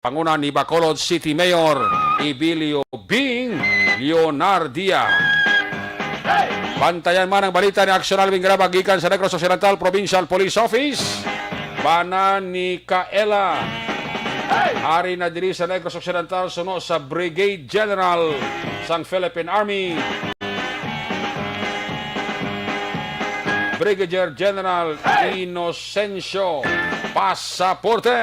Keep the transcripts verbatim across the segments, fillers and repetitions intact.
panguna ni Bacolod City Mayor Ebilio Bing Leonardia. Bantayan man ang balita ni Action Alvin Graba gikan sa Negros Occidental Provincial Police Office. Bana ni Kaela. Ari na diri sa Negros Occidental suno sa Brigade General sang Philippine Army, Brigadier General Inocencio Pasaporte.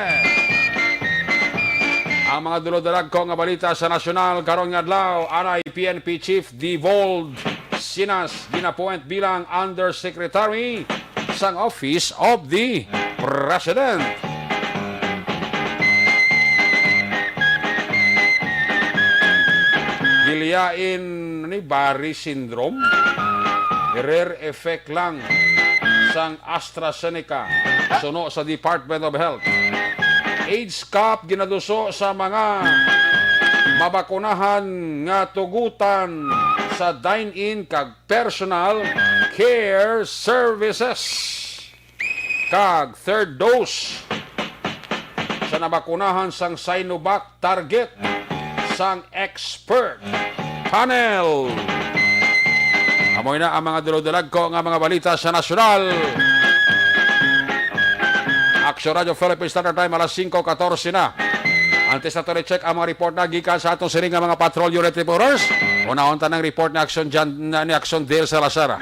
Ang mga dulodalagko nga balita sa nasyonal karong nga adlaw, anay P N P Chief Devold Sinas ginapoint bilang Undersecretary sang Office of the President. Giliyain ni Barry syndrome, rare effect lang sang AstraZeneca, suno sa Department of Health. AIDS Cup ginaduso sa mga mabakunahan nga tugutan sa dine-in kag personal care services. Kag third dose sa nabakunahan sang Sinovac target sang expert panel. Amo na ang mga dulodalagko nga mga balita sa nasyonal. Action Radio Philippines Standard Time, alas singko katorse na. Antes naton i-check ang mga report na gikan sa aton sining nga mga patrol unit reporters, unahon ta ang report ni Action Jan, ni Action Dale Salazar.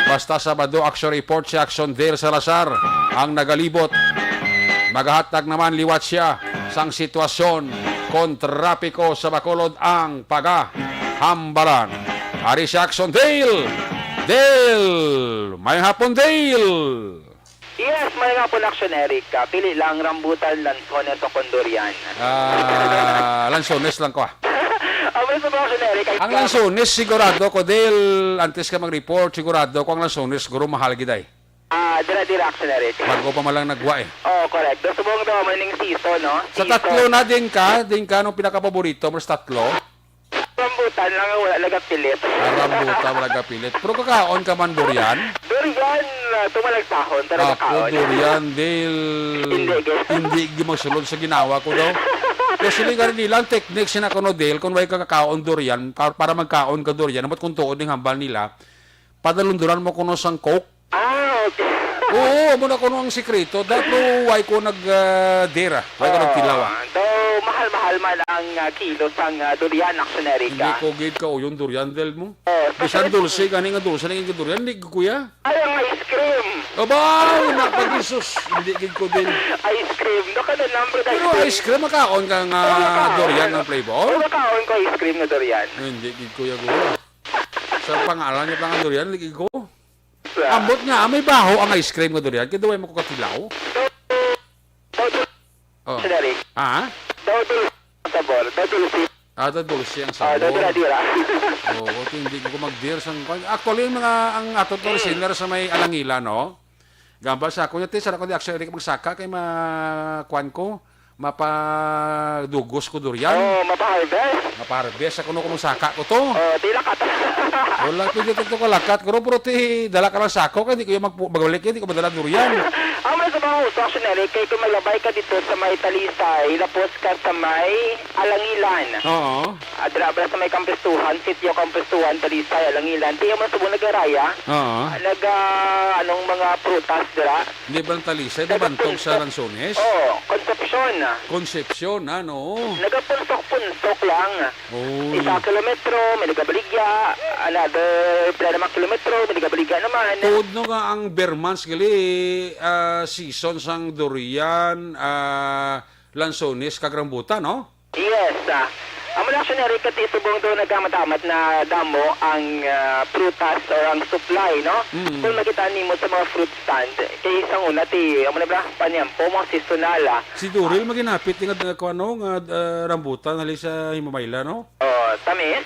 Basta Sabado, action report si Action Dale Salazar ang nagalibot. Magahatag naman liwat siya sang sitwasyon kon trapiko sa Bacolod ang pagahambalan. Ari si Action Dale. Dale! May hapon, Dale! Yes, may nga po na action, Eric. Ah, pili lang rambutan, lansones o kondorian. Ah, lansones lang ko, ah. Ang may sa action, Eric, ay Ang lansones, sigurado ko, Dale, antes ka mag-report, sigurado ko ang lansones, siguro mahal gid ay. Ah, dira, dira, action, Eric. Bago pa man lang nagwa, eh. Oh, correct. Do subong daw, may ning season, no? Sa Season. tatlo na din ka, din ka, anong pinakapaborito mo sa tatlo? Rambutan lang ang wala nagapilit. Ah, rambutan, wala nagapilit. Pero kakaon ka man durian? Durian, ah, tumalag sahon, pero Ako, kakaon. durian, Dale. Hindi, gid. Hindi, gid magsulod sa ginawa ko daw. Kasi nga rin nila, ang technique siya na kuno, Dale, kung way ka kakaon durian, pa-, para magkaon ka durian, amat kung tuod yung hambal nila, padalunduran mo kuno sang Coke. Ah, okay. Oo, amo na kuno ang sikreto. Dahil way ko nag, ah, dare, ah. Way ko Oo. nagtilaw, ah. Though, mahal-mahal man ang, ah, kilo sang, ah, durian, action, Eric, Hindi ah. ko gid kauyon durian, Del mo. Oh, Bisan special- dulce, gani nga dulce na yung durian, hindi ko, kuya. Ay, ang ice cream. Aba, na pag Jesus, hindi gid ko din. Ice cream. Naka na number na Pero ice ice cream, makaon ka nga Oo, makaon. durian nga flavor? Oo, makaon ko ice cream nga durian. Ay, hindi gid, kuya, ko. Sa pangalan niya pa nga durian, hindi gid ko. Sa Ambot nga, may baho ang ice cream nga durian. Kaya duway mo ko katilaw. Daw dul-, Oh. Sorry. Ah? Daw dul-, sabor. Daw dulce. Ah, daw dulce ang Ah, daw sabor. dira-dira. Oo, ito hindi ko mag-dare sang kwan. Actually, yung mga, ang ato to, Mm. listener sa may Alangila, no? Gamba sa ako, yati, sa ako di action, Eric, magsaka kay ma-, kwan ko, mapadugos ko durian. Oo, mapa-harvest. Mapa-harvest ako no kung saka ko to. Oo, di lakat. Wala, pwede to, to kalakat. Pero, pero ti, dala ka lang sako, kaya di ko yung magpu-, magbalik, kaya di ko madala durian. Ang mga sa mga uso, action, Eric, kay kung maglabay ka dito sa may Talisay, lapos ka sa may Alangilan. Oo. Ah, dira ba sa may Kampistuhan, Sitio Kampistuhan, Talisay, Alangilan. Di mo subong nagaraya. Oo. Nag, ah, anong mga prutas dira? Di ba ang Talisay, di ba ang tog sa Nagpunta. Lansones? Oo, Concepcion. Concepcion, ano? Nagapunsok-punsok lang. Oy. Isa kilometro, may nagabaligya. Another, pila naman kilometro, may nagabaligya naman. Tuod no nga ang Bermans gali, ah, season sang durian, ah, lansones, kag rambutan, no? Yes, ah. Amo na, action, Eric, kati subong do nagamamat-amat na damo ang, ah, prutas or ang supply, no? Mm. Kung makita nimo sa mga fruit stand, kay isang una ti, amo na ba, panyampo, mga seasonal, ah. Si Duril, maginapit nga, ah, kung ano, nga, ah, rambutan, hali sa Himamayla, no? Oh, tamis.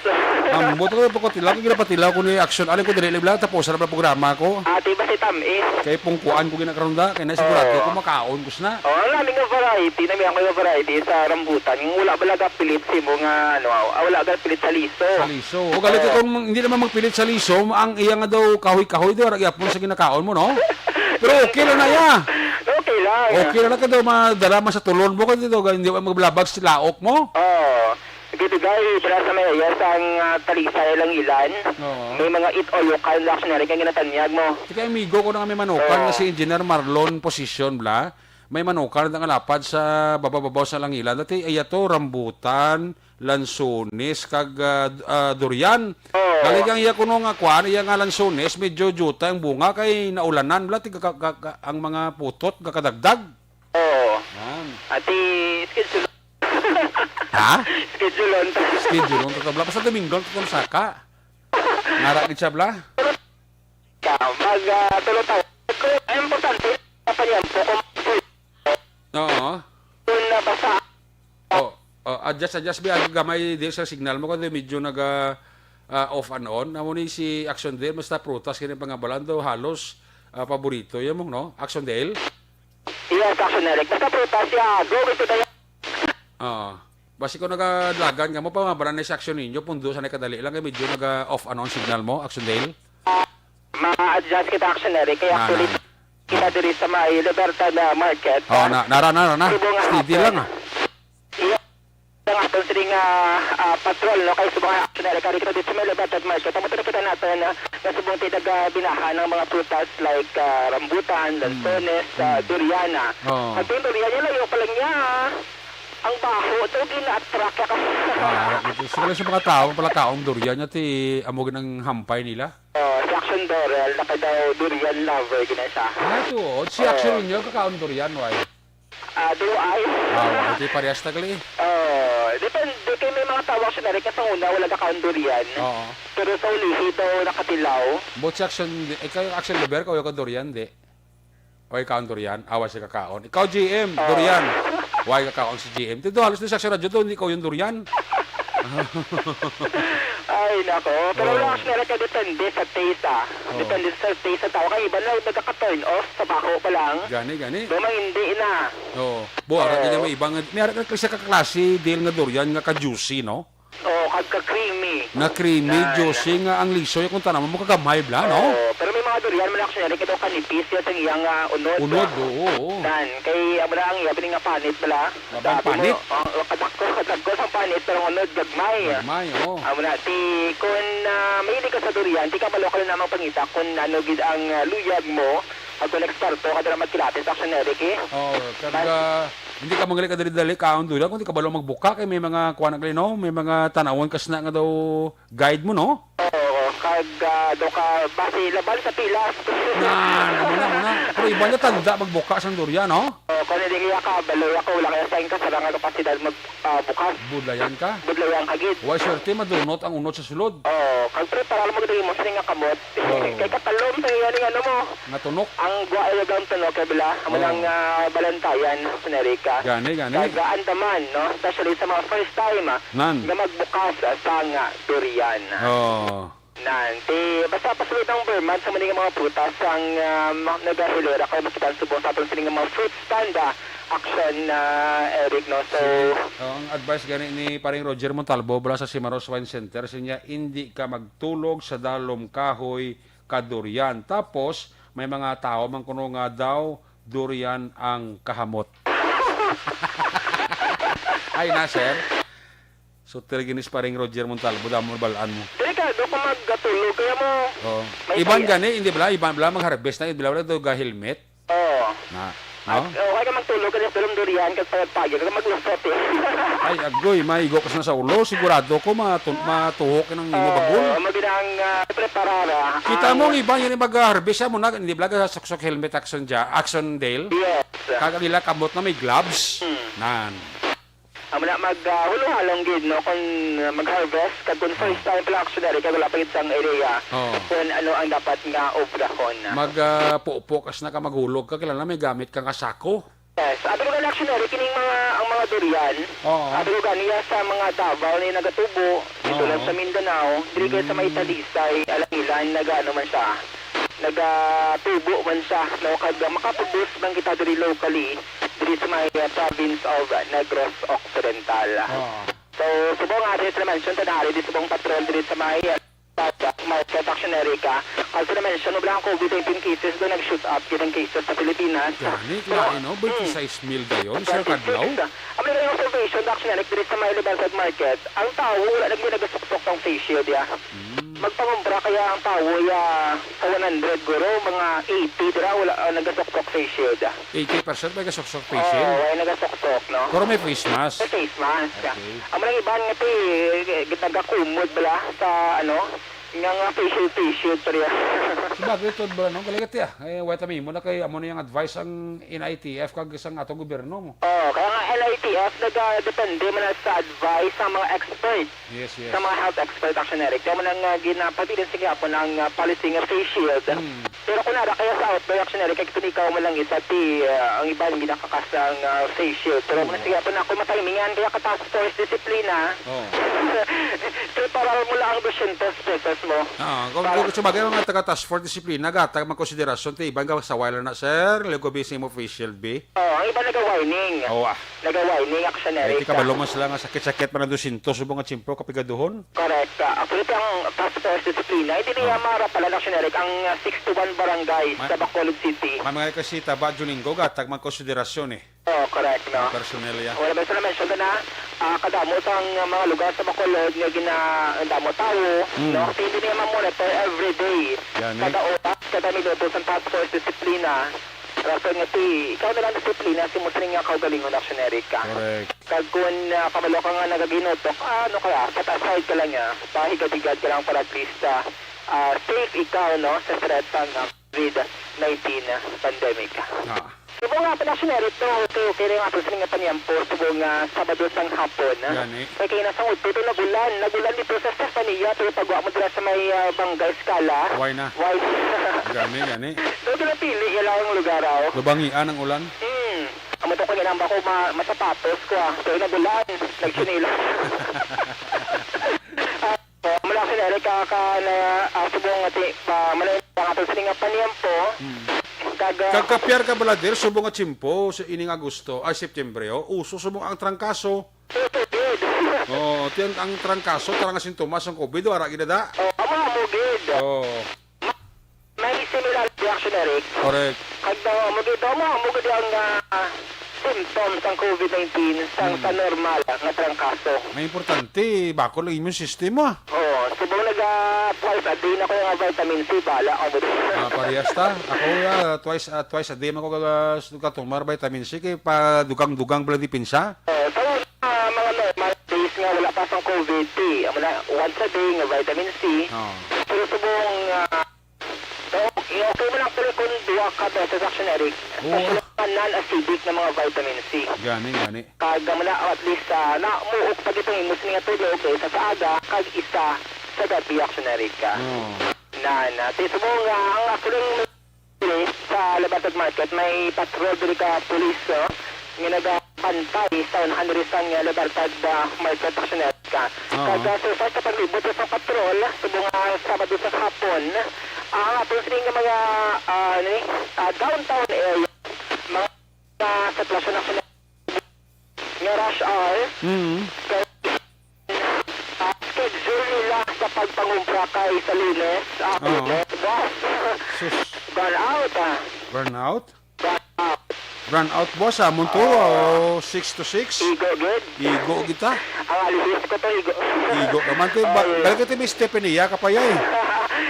Ambot ko, pagkatilaw, kung ginapatilaw ko ni action, alin ko dili, lang, tapos na pala programa ko. Ate, ba si tamis? Kay pungkuan ko ginakarunda, kay nasigurado Oo. ko makaon ko sna. Oh, ang nami nga variety, nami ang mga variety sa rambutan. Yung wala ba laga pilit si mo nga, ano, ah, wala ga pilit sa liso. Sa liso. O, galit Oo. kung hindi naman magpilit sa liso, ang iya nga daw kahoy-kahoy, di, wala gyapon sa ginakaon mo, no? Pero okay lang na iya. Okay Lang. Okay na lang ka daw, madala man sa tulon mo, kay daw hindi maglabag sa laok mo. Oo. Gidugay, dala sa may ayas ang, ah, Talisay lang ilan. Oo. May mga it all you can lang, sinaring kang ginatanyag mo. Sige, amigo ko na nga may manukan Oo. nga si Engineer Marlon Position, bla. May manukan nga lapad sa babababaw sa Langilan. Dati, ay ato, rambutan, lansones, kag, ah, d-, ah, durian. Oo. Galing ang iya kuno nga kuan, iya nga lansones, medyo juta ang bunga kay naulanan, bla, ti ka, ka, ka, ang mga putot, kakadagdag. Oo. Yan. Ati, schedule. Ha? Schedule on. Schedule on, totoo, bla. Basta Domingo, totoo, saka. Ngara gid siya, bla? Ka, mag, ah, tulo taon. Ang importante, sa panyampo, kung Oo. kung nabasa. Oh, oh, adjust, adjust, bi, ang gamay di sa signal mo, kundi medyo naga, ah, off and on. Amo ni si Action Dale, basta prutas, kini pangabalan daw, halos, ah, paborito yan mo, no? Action Dale? Yes, Action Eric. Basta prutas siya, go with the Oo. Basi ko nagadagan ka mo, pangabalan na sa Action ninyo, pundo sa kadali lang, kay medyo naga off and on signal mo, Action Dale? Ma-adjust kita, Action Eric. Kaya Na, actually, na. kita diri sa may Libertad na market, Oh, ah. na, nara, nara, na. Subong nga Steady hapon. lang, ah. Iya, ang aton sining, ah, ah, patrol, no? Kay subong nga Action Eric, ari kita dito sa may Libertad market. Amo to nakita natin, ah, na subong ti nagabinahan ng mga prutas like, ah, rambutan, Mm. lansones, ah, Mm. durian, ah. Oh. At yung durian, yung layo pa lang niya, ah. Ang baho, daw gina-attract ka. Ah, ito, siguro sa mga tao, palakaong durian niya, ti, amo ginang hampay nila. Oh, si Action Dorel, naka daw durian lover gina siya. Ah, tuod. Si Oo. Action ninyo, kakaon durian, why? Ah, do I? Ah, why? Di parehas na gali. Oh, depende kay may mga tao, Action Eric, sa una, wala kakaon durian. Oo. Pero sa ulihi daw, nakatilaw. But si Action, di, ikaw yung Action Lover, kaya ka durian, di? Oy, kaon durian? Awa siya kakaon. Ikaw, G M, Oh. durian. Why kakaon si G M? Dito, halos na siya sa radyo to, hindi ko yung durian. Ay, nako. Pero Oh. wala kasi talaga depende sa taste, ah. Oh. Depende sa taste sa tao. Kaya iba na, nagkaka-turn off sa bako pa lang. Gani, gani. Doon, hindi na. Oo. Bo, ara Oo. kanya may ibang, may ara ka siya kaklase, deal nga durian nga ka-juicy, no? Oh, kag ka-creamy. Nga creamy, Nan. juicy, nga ang lisoy, kung tanaman mo, kagamay bla, no? Oo, pero may mga durian man, actually, ito kanipis, yan ang iyang, ah, unod. Unod, oo, oo. Nan, kay, amo na ang iya, bining nga panit bala. Abang Sabi mo, panit? oh, kadagko, kadagko sa panit, pero ang unod, gagmay. Gagmay, oo. Amo na, ti, kung, ah, mahilig ka sa durian, ti kabalo ka na namang pangita kung ano gid ang, ah, luyag mo, pag kung eksperto ka na magkilatis, actually, Eric, eh. Oo, kag, Nan. ah, Hindi ka mangali ka dali-dali kaon durian kung di ka balo magbuka kay may mga kuan na gali, no? May mga tanawon ka sina nga daw guide mo, no? Oo, kag, ah, do ka basi laban sa pilas. Na, amo na, amo na. Pero iba niya tanda magbuka sang durian, no? Oo, kung hindi niya ka balo ako, wala kaya sa iyang kasarang nga kapasidad mag, ah, bukas. Budlayan ka. Budlayan ka gid. Wa swerte madunot ang unod sa sulod. Oo, kag preparar mo gid mo sa nga kamot. Oo. Kay katalom sa iya ning ano mo. Nga tunok. Ang gwa ay ang tunok kay bila, amo Oo. nang, ah, balantayan, Amerika. Gani, gani. Kag, ah, andaman, no? Especially sa mga first time, ah, Nan. nga magbukas, ah, sa nga durian. Oo. Nan, ti, basta pasulod ang Burman sa mali nga mga prutas ang, ah, ma-, nagahilera kay makita ang subong sa aton sini nga mga fruit stand, ah, action, ah, Eric, no? So, Sige. Oh, ang advice gani ni Paring Roger Montalbo mula sa Cimaros Wine Center, siya, "Hindi ka magtulog sa dalom kahoy kadurian." Tapos, may mga tao man kuno nga daw durian ang kahamot. Ay na, sir. So, tira ginis Paring Roger Montalbo, damo na balaan mo. Delikado kung magkatulog, kaya mo Oo. may Iban kaya. gani, hindi bala, iban bala, mag-harvest na, hindi bala, wala daw ga-helmet. Oo. Na, At, no? oh, kaya magtulog ka sa dalom durian, kag payag-payag, kag maglusot eh. Ay, agoy, maigo ka na sa ulo, sigurado ko, matun-, matuhok ka ng imo Oo, bagol. Amo gid ang, ah, preparara. Kita mo, Ang ang iban, yan yung mag-harvest, siya mo na, hindi bala, ga suksok helmet action dya, action Dale. Yes. Kag ang ila kamot na may gloves. Hmm. Nan. Amo na mag, ah, huluhalong gid, no, kung, ah, mag-harvest, kag kung first Oh. time pala, actually, kag wala pa gid sang idea Oo. kung ano ang dapat nga obrahon. Mag, ah, pupo kas na ka maghulog ka, kailangan may gamit ka nga sako. Yes. Abi ko gani, actually, kining mga, ang mga durian, Oo. abi ko gani, sa mga Davao ni nagatubo, dito Oo. lang sa Mindanao, diri kay sa may Mm. Talisay, Alangilan, nag-ano man siya, nagatubo man siya, no? Kag makapugos man kita diri locally, diri sa may, uh, province of Negros Occidental. Oo. So, subong nga, diri sa mention, tanari, di subong patrol, diri sa may, uh, Paga, Market, Action Erica. Kag sa na-mention mo bala ang COVID nineteen cases, do nag-shoot up gid ang cases sa Pilipinas. Gani, lain, no? Twenty-six mil dayon, sa kadlaw. Ang mga observation, Action Eric, diri sa may Libertad Market, ang tawo wala na gid nagasuksok sang face shield, ya. Mm. Magpangumpra kaya ang tawo, ya, sa one hundred guro, mga eighty dira, wala, ah, nagasuksok face shield. Eighty percent may gasuksok face shield? Oo, wala nagasuksok, no? Pero may face mask? May face mask. Okay. Ang mga iban nga ti, eh, nagakumod bala sa, ano, nga, nga face shield, face shield, pero Sabagay, tuod bala, no? Galing ka, tiya. Eh, wala tami mo na kay amo na yung advice ang N I T F kag isang atong gobyerno mo. Oo, kaya nga N I T F nagadepende man sa advice sa mga expert, Yes, yes. sa mga health expert, Action Eric. Kaya mo nang, ah, ginapabilin sa gihapon ang, ah, policy nga face shield. Hmm. Pero kung nara kaya sa outdoor, Action Eric, kay kung ikaw mo lang isa, ti, ah, ang iban ginakakasang, ah, face shield. Pero kung Oo. sige, ako na, kung matimingan kaya ka task force disiplina, Oo. preparar mo lang ang dosyentos pesos mo. Ah, kung, Para kung sabagay, mga taga task force disiplina, gatag magkonsiderasyon, ti iban ka sa wala na, sir, lugo bi sa imo face shield, bi. Oh, ang iba naga-warning. Oh, ah. Naga-warning, Action Ay, Eric. Tika balo mas lang nga sakit-sakit pa na dosyentos subong nga tiyempo kapigaduhon. Correct. Ah, actually, ang task force disiplina, hindi niya Oh. mara pala, Action Eric, ang, ah, sixty-one barangay Ma- sa Bacolod City. May mga kasi taba, Juningo, gatag man konsiderasyon eh. Oh, correct, no? Ang personnel, ya. Wala ba sila mention na, ah, kadamo sang mga lugar sa Bacolod nga gina-, ang damo tawo, Mm. no? Kasi hindi niya ma-monitor every day. Gani. Kada oras, kada minuto sa task force disiplina. Rason nga ti, ikaw na lang disiplina, si mo sining nga kaugalingon, Action Eric, ka. Correct. Kag kun, ah, kabalo ka nga nagaginutok, ah, ano ka, set aside ka lang niya. Pahigad-higad ka lang para at least, ah, ah, safe ikaw, no, sa threat sang, ah, COVID nineteen pandemic. Ah. Subong nga pala, Action Eric, to, okay, okay na yung ato sining nga panyampo, subong nga Sabado sang hapon. Gani. Kay, kay nasa udto to, nagulan, nagulan dito sa Estefania, pero pagwa mo dira sa may, ah, Barangay Escala. Why na? Why? Gani, gani. So, pinapili niya lang ang lugar, oh. Lubangian ang ulan? Hmm. Amo to ko ginamba ko ma-, masapatos ko, ah. So, nagulan, nagsinila. Ah, so, mula sa Eric, ka, ka na, ah, subong nga ti-, pa, malay ang ato sining nga panyampo. Hmm. Kag, ah, Kag kapyar ka bala, der, subong nga tiyempo, sa ining Agosto, ay, September, oh, uso subong ang trangkaso. Uso, gid. Oo, tiyan ang trangkaso, tara nga sintomas ang COVID, wala gid na da. Oh, amo, amo, gid. Oo. Ma-, may similar reaction, Eric. Correct. Kag daw, amo, gid, amo, amo, gid ang, ah, symptoms ang COVID nineteen sa, Hmm. sa normal nga trangkaso. May importante, bakol ang immune system mo, ah. Oo, subong naga twice a day na ko nga vitamin C, bala ka mo. Ah, parehas ta. Ako, ah, twice, ah, twice a day man ko kaga-, katumar vitamin C kay pa dugang-dugang bala depensa. Oo, sa mga, mga normal days nga wala pa sang COVID, ti, amo na, once a day nga vitamin C. Oo. Pero subong, ah, so, okay, okay mo lang pala kung duha ka beses, Action Eric. Oo. Kasi mga non-acidic na mga vitamin C. Gani, gani. Kag amo na, at least, ah, namuok pa gid ang imo sini nga tulog, eh, isa sa aga, kag isa sa gabi, Action Eric, ah. Oo. Na, na. Ti, subong nga, ang ako lang sa Libertad Market, may patrol diri ka pulis, oh, nga nagabantay sa unahan diri sang, ah, Libertad, ah, Market, Action Eric, ah. Oo. Kag, ah, so far sa paglibot sa patrol, subong nga Sabado sa hapon, ang aton sining nga mga, ah, ano ni, ah, downtown area, mga, ah, sitwasyon na nga rush hour. Mm. Kay, ah, schedule nila sa pagpangumpra kay sa Lunes. Ah, Oo. Lunes, boss. Sus. Burn out, ah. Burn out? Burn out. Burn out, boss, ah. Munto, Oo. oh, six to six. Igo, gid. Igo kita. Ang alihis ko to, igo. Igo ka man. Te, ba-, Oh, yeah. Balik ka, te, may Stepania ka pa, yay.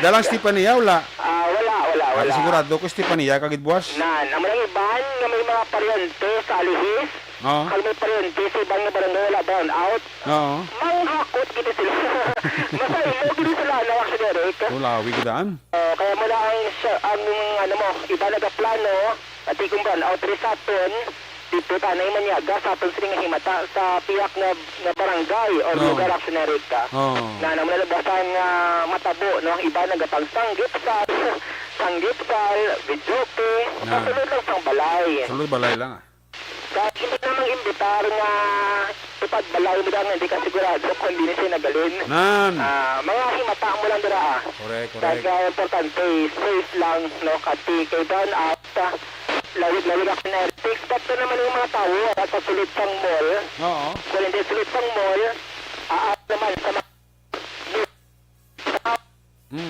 Dalang Stepania, wala. Ah, wala, wala, Ah, wala. Sigurado ko, Stepania ka, gid, boss. Nan, ang mga iban nga may mga paryente sa alihis, Oo. Kag may paryente sa iban nga barangay wala brownout. Oo. Manghakot gid sila. Masaylo gid sila, ano, actually, Eric. Ulawi gid daan. Oh, kaya mo na ang, siya, ang, ano mo, iba nagaplano, ati kung brownout, diri sa aton, dito tanay manyaga sa aton sini nga himata sa piyak nga, nga barangay or Oo. lugar, actually, Eric, ka. Oo. Na, na mo na basan nga matabo, no? Iba nagapangsanggip sa, sanggip sa videoke, Na. sa sulod lang sang balay. Sulod balay lang, ah. Sa hindi namang imbitar nga ipagbalay mo lang, hindi ka sigurado kung hindi na siya nagalin. Nan. Ah, mga himata mo lang dira, ah. Correct, correct. Kag, ah, importante, safe lang, no? Kati kay brownout, ah, lawig-lawig ako na. Expect na naman yung mga tao, ah, sa sulod sang mall. Oo. Kung hindi sulod sang mall, ah, ah, naman sa mga Mm.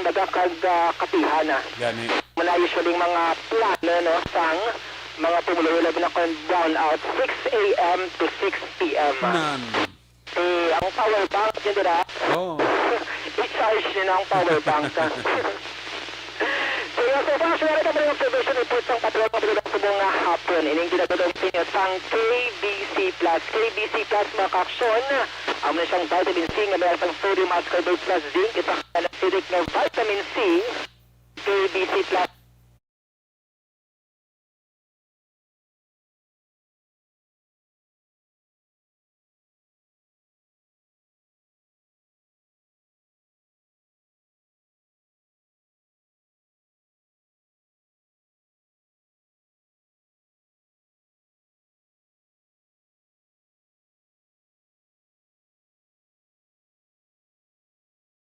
Talaga kag, ah, kapihan, ah. Gani. Muna usually mga plano, no, sang mga pumuluyo, labi na kon brown out, six a m to six p m. Nan. Eh, ang power bank, yun, dira. Oh. I-charge nyo na ang power bank, ah. So, yes, so, far, sure, ito may observation report sang patrol, patrol, sa mga hapon. Ining ginatulong sa inyo sang K B C Plus. K B C Plus, mga kaaksyon, amo na siyang vitamin C nga may sang sodium ascorbate plus zinc, isa ka acidic nga vitamin C, K B C Plus.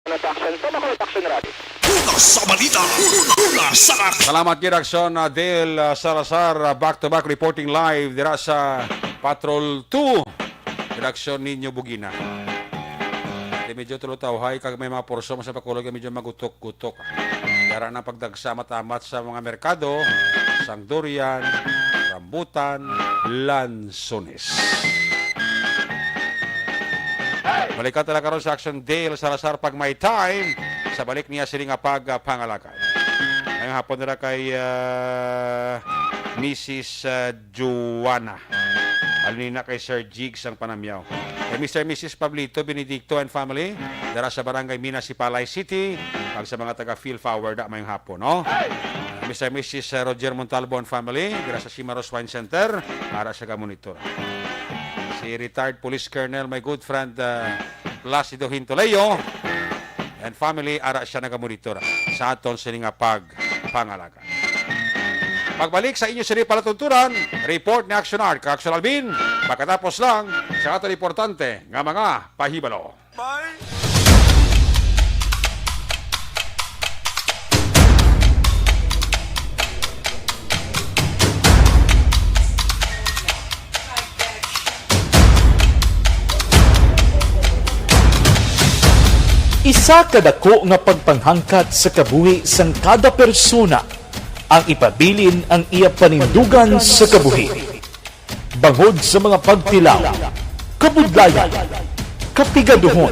Production, sa Bacolod Action Radio. Una sa balita, una, una sa action. Salamat gid, Action, uh, Dale, uh, Salazar, uh, back to back reporting live dira sa Patrol two. Production ninyo Bugina. Di medyo tulutawhay kag may mga porso sa Bacolod nga medyo magutok-gutok. Yara na pagdagsa matamat sa mga merkado, sang durian, rambutan, lansones. Balikan ta lang karon sa Action Dale Salazar pag may time sa balik niya sini nga pagpangalagad. Ngayong hapon nila kay, ah, Missus, ah, Joanna. Alin na kay Sir Jigs ang panamyaw. Kay Mister Missus Pablito Benedicto and family, dara sa Barangay Minas, Sipalay City, kag sa mga taga Phil Forward, ah, mayong hapon, no? Mister Missus Roger Montalbo and family, dira sa Simaros Wine Center, ara sa Gamonito. Si retired Police Colonel, my good friend, uh, Placido Hintoleo and family, ara siya nagamonitor sa aton sini nga pagpangalaga. Pagbalik sa inyo sini palatuntunan, report ni Action Art kag Action Alvin, pagkatapos lang sa aton importante nga mga pahibalo. Bye. Isa ka dako nga pagpanghangkat sa kabuhi sang kada persona ang ipabilin ang iya panindugan sa kabuhi. Bangod sa mga pagtilaw, kabudlayan, kapigaduhon,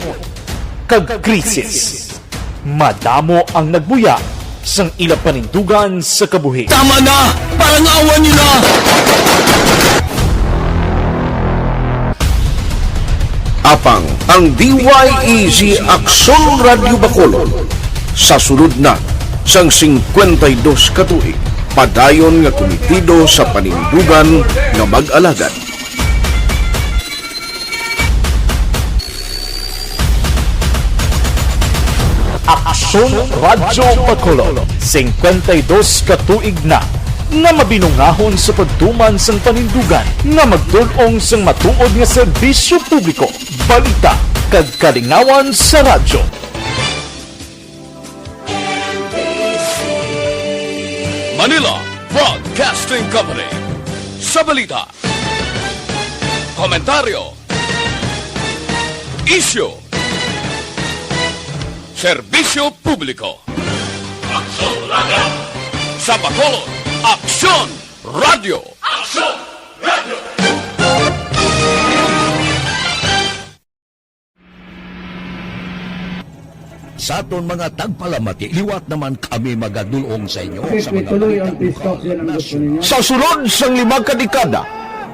kag krisis, madamo ang nagbuya sang ila panindugan sa kabuhi. Tama na! Parangawan niyo na! Apang ang D Y E G Aksyon Radyo Bacolod sa sulod na sang singkwenta y dos ka tuig, padayon nga kumitido sa panindugan nga mag-alagad. Aksyon Radyo Bacolod, singkwenta y dos ka tuig na nga mabinungahon sa pagtuman sang panindugan nga magdul-ong sang matuod nga serbisyo publiko, balita, kag kalingawan sa radyo. Manila Broadcasting Company. Sa balita, komentaryo, isyu, serbisyo publiko. Aksyon Radyo. Sa Bacolod, Aksyon Radyo. Aksyon Radyo. Sa aton mga tagpalamati, liwat naman kami magadul-ong sa inyo sa mga balita lokal, nasyonal. Sa sulod sang lima ka dekada,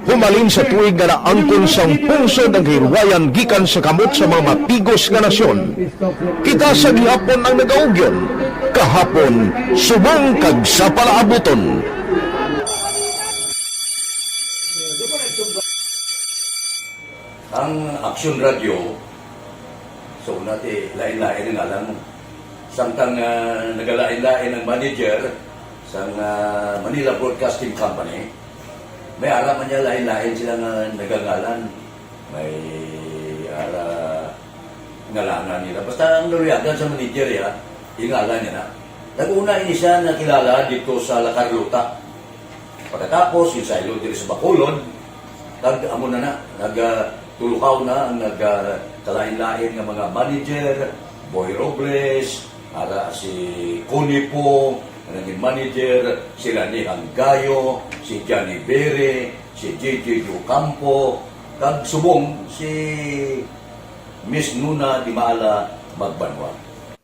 humalin sa tuig nga naangkon sang pungsod ang kahilwayan gikan sa kamot sa mga matigos nga nasyon, kita sa gihapon ang nagaugyon, kahapon subong kag sa palaabuton. Ang Aksyon Radyo, so, una ti, lain-lain ang ngalan mo. Samtang, ah, nagalain-lain ang manager sang, ah, Manila Broadcasting Company, may ara man niya lain-lain sila nga nagangalan. May ara ngalanan nila. Basta ang naluyagan sa manager, ya, ingalan niya na. Nag-una ini siya nakilala dito sa La Carlota. Pagkatapos, yung saylo diri sa Bacolod, kag amo na na, nag, ah, tulukaw na ang nag, ah, kalain-lain nga mga manager, Boy Robles, Ara si Connie Pong, naging manager, sila ni Hanggayo, si Johnny Bere, si J J Ocampo, kag subong si Miss Nuna Dimala Magbanwa.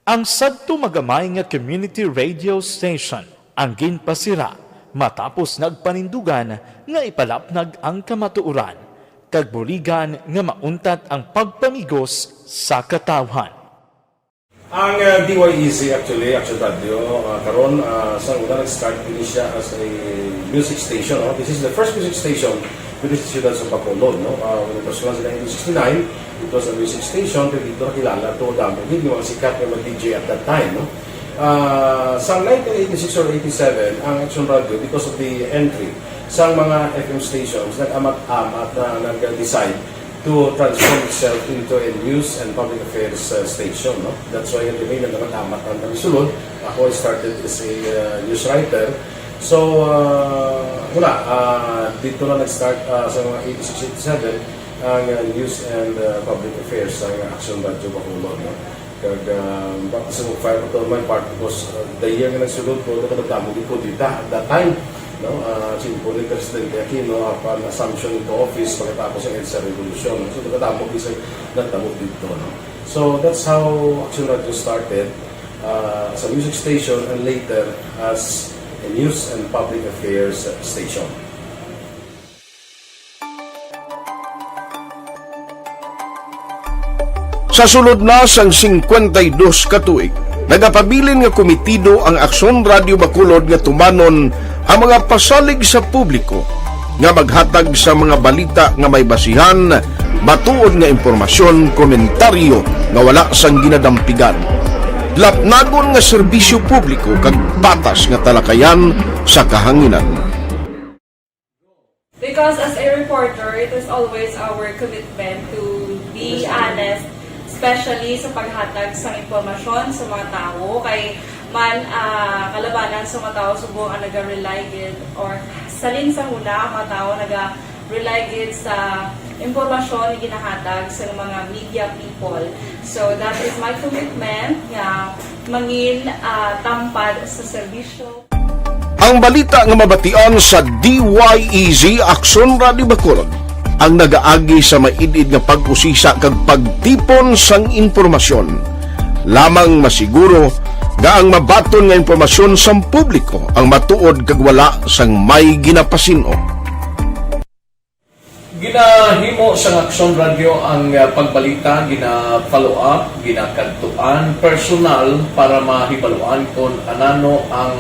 Ang sadto magamay nga community radio station ang ginpasira matapos nagpanindugan nga ipalapnag ang kamatuoran kag buligan nga mauntat ang pagpamigos sa katawhan. Ang, uh, D Y E Z actually, Action Radio, uh, karon, uh, sa una nag-start din siya as a music station, no? This is the first music station with the Siyudad sa Bacolod, no? Uh, when it was launched in nineteen sixty-nine, it was a music station, pero dito nakilala to, damo gid yung mga sikat nga mga D J at that time, no? Uh, sa nineteen eighty-six or eighty-seven, ang Action Radio, because of the entry sa mga F M stations, nag-amat-amat na nag-decide to transform itself into a news and public affairs, uh, station, no? That's why it remained na naman amat ang sulod. Ako, I started as a, uh, news writer. So, uh, wala, uh, dito na nag-start, uh, sa mga eighty-six, eighty-seven, ang, uh, news and, uh, public affairs sa Action Radio Bacolod, no? Kag, ah, baka sa mag-fire pa to my part because, ah, the year nga nagsulod ko, nakadamo gid ko dita at that time, no? Ah, siyempre ni Presidente Aquino, apan assumption into office pagkatapos ng EDSA Revolution. So, nakadamo gid sa nagtabo dito, no? So, that's how Action Radio started, ah, as a music station and later as a news and public affairs station. Sa sulod na sang singkwenta y dos ka tuig, nagapabilin nga komitido ang Aksyon Radio Bacolod nga tumanon ang mga pasalig sa publiko nga maghatag sa mga balita nga may basihan, matuod nga impormasyon, komentaryo nga wala sang ginadampigan, lapnagon nga serbisyo publiko kag patas nga talakayan sa kahanginan. Because as a reporter, it is always our commitment to be honest, especially sa paghatag sa impormasyon sa mga tawo. Kay man, ah, kalabanan sa mga tawo subong ang naga-rely gid or salin sa huna ang mga tawo naga-rely gid sa impormasyon nga ginahatag sa mga media people. So that is my commitment nga mangin, ah, tampad sa serbisyo. Ang balita nga mabatian sa D Y E Z Aksyon Radio Bacolod ang nagaagi sa maid-id nga pag-usisa kag pagtipon sang impormasyon. Lamang masiguro nga ang mabaton nga impormasyon sang publiko ang matuod kag wala sang may ginapasin-o. Ginahimo sang Aksyon Radio ang, ah, pagbalita, gina-follow up, ginakadtuan personal para mahibaluan kon anano ang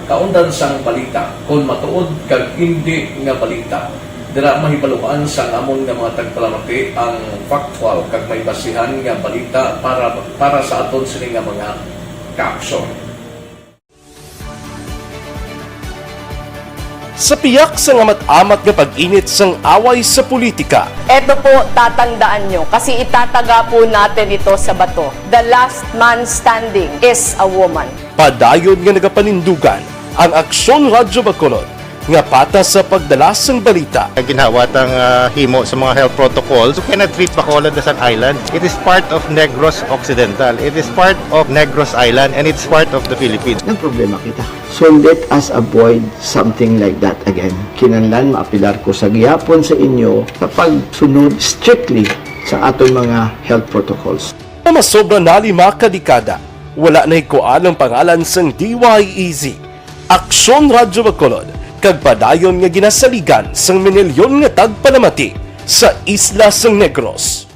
kaundan sang balita, kon matuod kag indi nga balita. Dira mahibaluan sang amon nga mga tagpalamati ang factual kag may basihan nga balita para, para sa aton sini nga mga kaaksyon. Sa piyak sang amat-amat nga pag-init sang away sa politika, Eto po, tatandaan nyo, kasi itataga po natin ito sa bato. The last man standing is a woman. Padayon nga nagapanindugan ang Aksyon Radyo Bacolod nga patas sa pagdala sang balita. Ginhawa tang, ah, himo sa mga health protocols. You cannot treat Bacolod as an island. It is part of Negros Occidental. It is part of Negros Island, and it's part of the Philippines. Nagproblema kita. So let us avoid something like that again. Kinahanglan maapelar ko sa gihapon sa inyo sa pagsunod strictly sa aton mga health protocols. Nga masobra na lima ka dekada, wala nahikuan ang pangalan sang D Y E Z, Aksyon Radyo Bacolod, kag padayon nga ginasaligan sang minilyon nga tagpalamati sa isla sang Negros.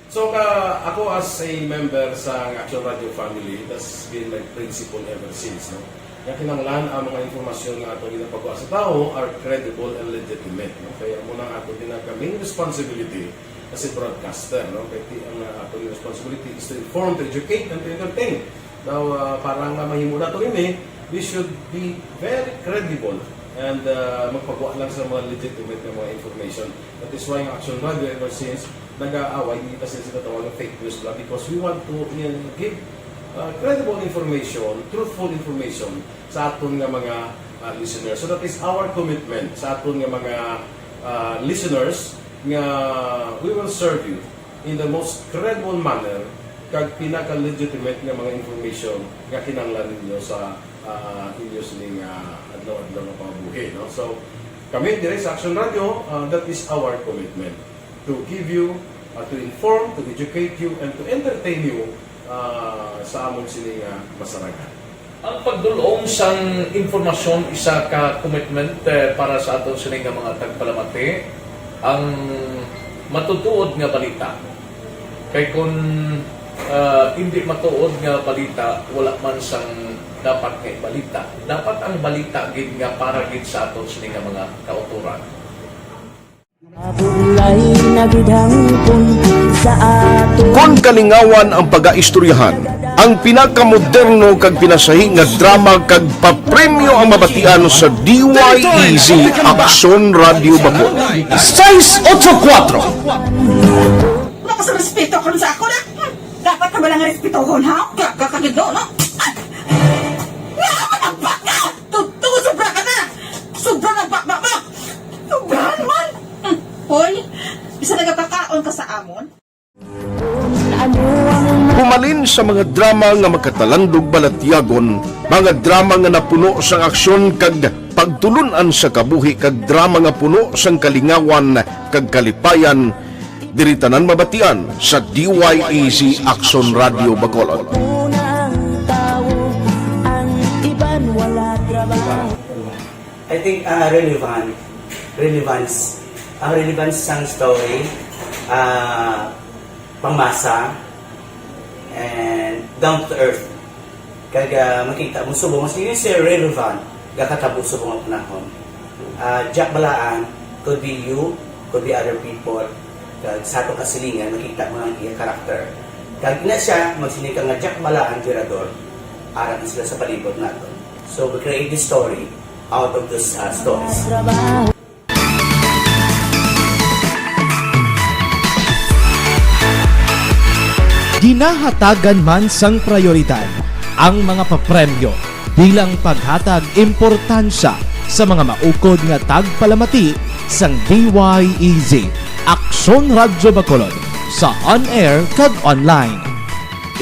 So, ka, ako as a member sa Action Radio family, that's been my principle ever since, no? Nga kinahanglan ang mga impormasyon nga ato ginapagawa sa tawo are credible and legitimate, no? Kaya amo na ang ato ginaka main responsibility as a broadcaster, no? Kaya ti-, ang, uh, ato responsibility is to inform, to educate, and to entertain. Now, uh, para nga mahimo nato ini, we should be very credible and, uh, magpagawa lang sa mga legitimate nga mga information. That is why ang Action Radio ever since nag-aaway, hindi ta sila sinatawag ng fake news lang because we want to, uh, give, uh, credible information, truthful information sa aton nga mga, uh, listeners. So that is our commitment sa aton nga mga, uh, listeners nga we will serve you in the most credible manner kag pinaka-legitimate nga mga information nga kinahanglan ninyo sa, ah, inyo sining, ah, adlaw-adlaw nga pangabuhi, no? So, kami diri sa Action Radio, ah, that is our commitment, to give you, ah, to inform, to educate you, and to entertain you, ah, sa amon sini nga masarangan. Ang pagdul-ong sang impormasyon isa ka commitment, eh, para sa aton sini nga mga tagpalamati, ang matutuod nga balita. Kay kun, ah, indi matuod nga balita, wala man sang dapat nga ibalita. Dapat ang balita gid nga para gid sa aton sini nga mga kautoran. Mabulay na gid hangpon sa ato. Kon kalingawan ang pagaistoryahan, ang pinakamoderno kag pinasahi nga drama kag papremyo ang mabatian sa D Y E Z Aksyon Radio Bacolod. Sais otso kuwatro. Wala ka sa respeto karon sa ako na. Dapat ka ba lang respetohon, ha? Gaga ka gid, no? Ay! Nga, matapak ka! Tuto, sobra ka na! Sobra na, bakbak mo! Sobra naman! Hmm. Hoy, isa nagapakaon ka sa amon? Humalin sa mga drama nga makatalandog balatyagon, mga drama nga napuno sang aksyon kag pagtulun-an sa kabuhi kag drama nga puno sang kalingawan kag kalipayan, diri tanan mabatian sa D Y E Z Aksyon Radio Bacolod. Unang tao, ang iban wala trabaho. I think, ah, relevant, relevance, ang relevance sang story, ah, pangmasa, and down to earth. Kag, ah, makita mo subong, mas yun siya relevant, gakatabo subong ang panahon. Ah, Jack Balaan, could be you, could be other people. Kag sa atong kasilingan, makita mo ang iya karakter. Kag ina siya, magsinika nga Jack Balaan, Tirador, arat na sila sa palibot nato. So, we create this story out of those, ah, stories. Ginahatagan man sang prayoridad ang mga papremyo bilang paghatag importansya sa mga maukod nga tagpalamati sang D Y E Z, Aksyon Radyo Bacolod, sa on-air kag online.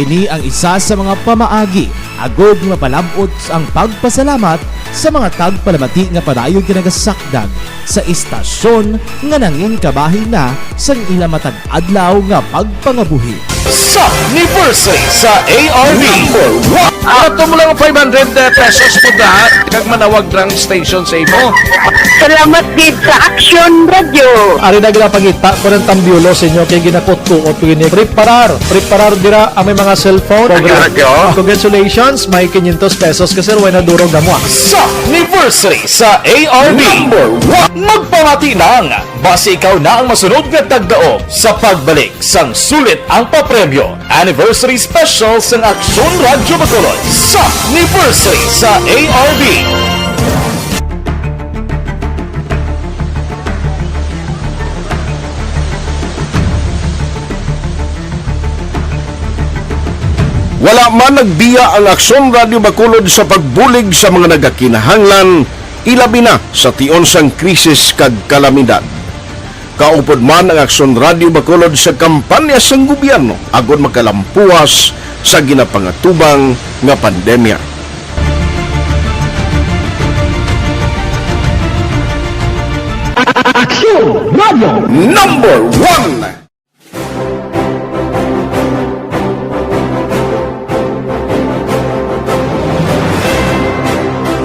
Ini ang isa sa mga pamaagi agod mapalab-ot ang pagpasalamat sa mga tagpalamati nga padayon nga nagasakdag sa istasyon nga nangin kabahin na sang ila matag adlaw nga pagpangabuhi. Sa anniversary sa A R B. Number one. Ato mo lang five hundred pesos po na, kag manawag lang station sa imo. Salamat gid sa Action Radio. Ari na ginapangita ko ng tambyulo sa inyo kay ginakutkuot ko ini. Preparar, preparar dira ang may mga cellphone. Congratulations, may quinientos pesos ka, sir, way na duro gamwa. Sa anniversary sa A R B. Number one. Magpamati lang. Basi ikaw na ang masunod nga tagdaog sa pagbalik sang sulit ang papremyo. Anniversary Special sang Aksyon Radyo Bacolod sa anniversary sa A R B. Wala man nagbiya ang Aksyon Radyo Bacolod sa pagbulig sa mga nagakinahanglan, ilabi na sa tion sang krisis kag kalamidad. Kaupod man ang Aksyon Radyo Bacolod sa kampanya sang gobyerno agod makalampuas sa ginapangatubang nga pandemya. Aksyon Radyo Number One.